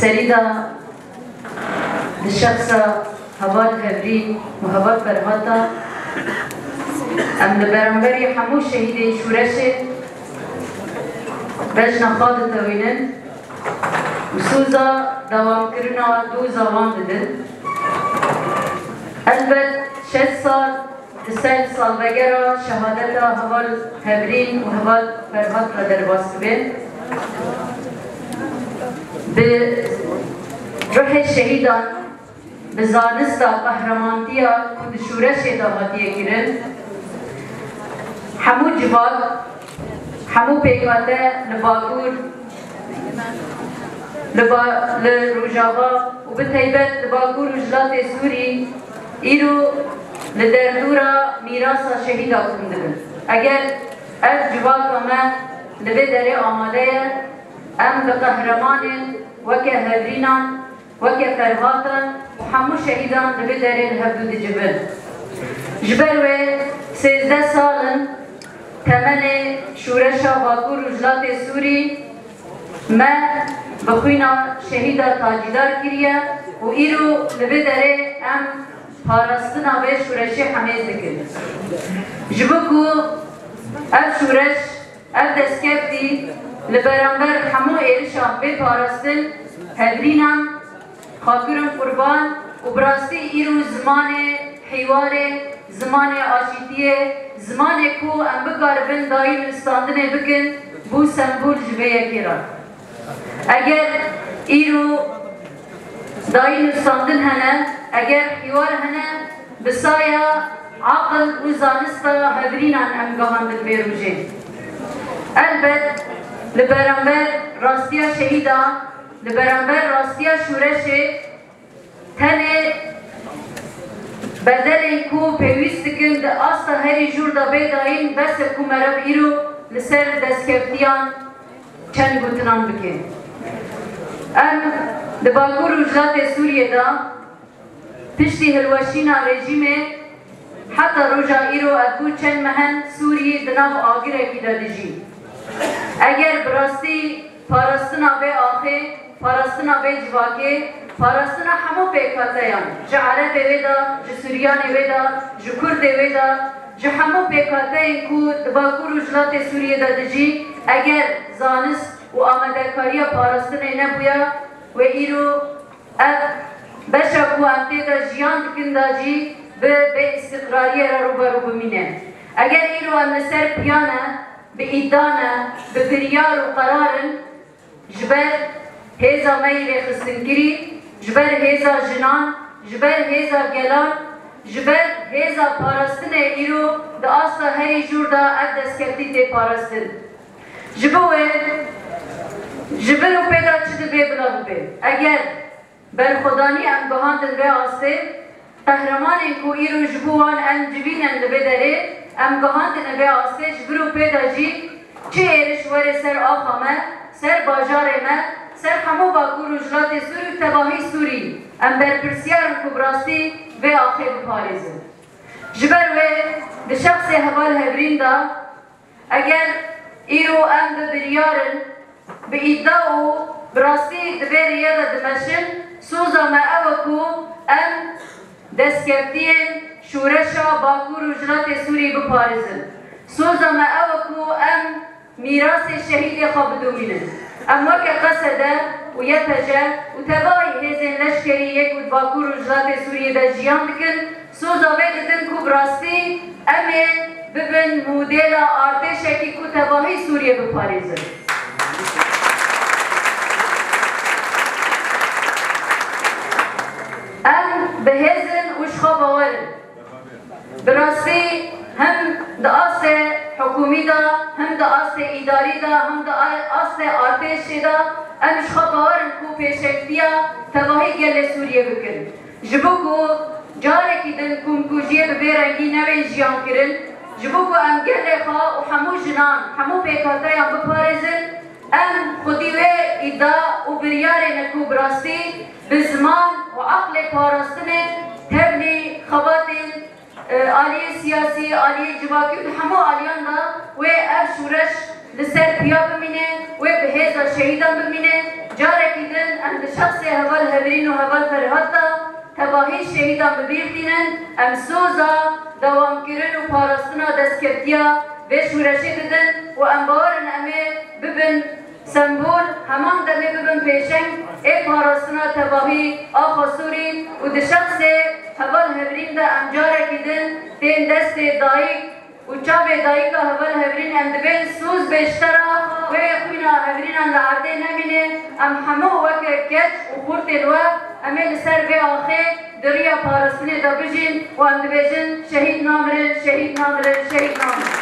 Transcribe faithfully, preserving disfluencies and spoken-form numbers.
Serî de di şexsa heval Hevrîn û heval Ferhata em li beramberî hemû şehîdên şûreşê bejna xwe ditewînin û soza dewamkirina doza wan didin. Elbet şeş sal di ser salvegera şehadeta heval Hevrîn û heval Ferhat re derbas dibe. Bi ruhê şehîdan, bi zanista qehremantiya ku di şûreşê de hatiye kirin, hemû civak, hemû pêkhate li Bakur, li ba-, li Rojava û bi taybet li Bakur Rojhilatê Sûrî îro li derdora mîrasa şehîda kom dibin. Eger ev civaka me li vê derê amade ye, em bi qehremanên weke Hevrînan, weke Ferhatan û hemû şehîdan li vê derê li hevdû dicivin. Ji ber wê sêzdeh sal in temenê şûreşa Bakur Rojhilatê Sûrî me bi xwîna şehîda tacîdar kiriye û îro li vê derê em parastina vê şûreşê hemêz dikin. Ji bo ku ev şûreş, ev destkeftî li beramber hemû êrişan bê parastin, Hevrînan xwe kirin qurban û bi rastî îro zimanê hîwarê, zimanê aşîtiyê, zimanê ku em bikaribin dayîn û standinê bikin, bû sembol ji vê yekê re. Eger îro dayîn û standin hene, eger hîwar hene, bi saya aqil û zanista Hevrînan em gihandin vê rojê. Elbet li beramber rastiya şehîda, li beramber rastiya şûreşê tenê bedelên ku pêwîst dikin di asta herî jûr de bê dayîn, bes e ku meriv îro li ser destkeftiyan çend gotinan bike. Em di Bakur Rojhilatê Sûriyê de piştî hilweşîna rejîmê heta roja îro ev bû çend meh in Sûrî di nav agirekî de dijî. Eger bi rastî parastina vê axê, parastina vê civakê, parastina hemû pêkhateyan, ji Erebê wê de, ji Suryanê wê de, ji Kurdê wê de, ji hemû pêkhateyên ku di Bakur Rojhilatê Sûriyê de dijî, eger zanist û amadekariya parastinê nebûya, wê îro ev beşa ku em tê de jiyan dikin de jî bi bêîstiqrariyê re rû be rû bimîne. Eger îro em li ser piya ne, bi îdia ne, bi biryar û qerar in, ji ber hêza me yî rêxistinkirî, ji ber hêza jinan, ji ber hêza gelan, ji ber hêza parastinê îro di asta herî jûr de ev destkeftî tê parastin. Ji bo wê, ji vir û pê de çi divê bila bibe? Eger berxwedanî em gihandin vê astê, qehremanên ku îro ji bo wan em civîn in li vê derê, em gihandine vê astê, ji vir û pê de jî çi êriş were ser axa me, ser bajarê me, ser hemû Bakur Rojhilatê Sûrî û tevahî Sûrî, em berpirsiyar in ku bi rastî vê axê biparêzin. Ji ber wê di şexsê heval Hevrîn de, eger îro em bi biryar in, bi îdia û bi rastî di vê rêyê de dimeşin, soza me ew e ku em destkeftiyên şûreşa Bakur û Rojhilatê Sûrî biparêzin. Soza me ew e ku em mîrasê şehîdê xwe bidomînin. Em weke Qesede û Y P J û tevahî hêzên leşkerî yek ku di Bakur û Rojhilatê Sûriyê de jiyan dikin, soza vê didin ku bi rastî em ê bibin modela artêşekî ku tevahî Sûriyê biparêzin. Em bi hêz in û ji xwe bawer in. Bi rastî hem di astê hikûmî de, hem di astê îdarî de, hem di a-, astê artêşê de em ji xwe bawer in ku pêşengtiya tevahî gelê Sûriyê bikin. Ji bo ku carekî din komkujiyê bi vê rengî newên jiyan kirin, ji bo ku em gelê xwe û hemû jinan, hemû pêkhateyan biparêzin, em xwedî wê îdia û biryarê ne ku bi rastî bi ziman û aqlê parastinê tevlî xebatên, e, aliyê siyasî, aliyê civakî û di hemû aliyan de wê ev şûreş li ser piya bimîne, wê bi hêza şehîdan bimîne. Carekî din em di Şexsê heval Hevrîn û heval Ferhat de tevahî şehîdan bi bîr tînin, em soza dewamkirin û parastina destkeftiya vê şûreşê didin û em bawer in em ê bibin sembol, heman demê bibin pêşeng ê parastina tevahî a Xasûrî û di şexsê heval Hevrîn de em carekî din tên destê dayik û çavê dayika heval Hevrîn. Em divên soz bê ji te re, wê xwîna Hevrînan li erdê nemîne. Em hemû weke keç û xurtên we, em ê li ser vê axê di riya parastinê de bijîn û em dibêjin, şehîd namirin, şehîd namirin, şehîd namirin.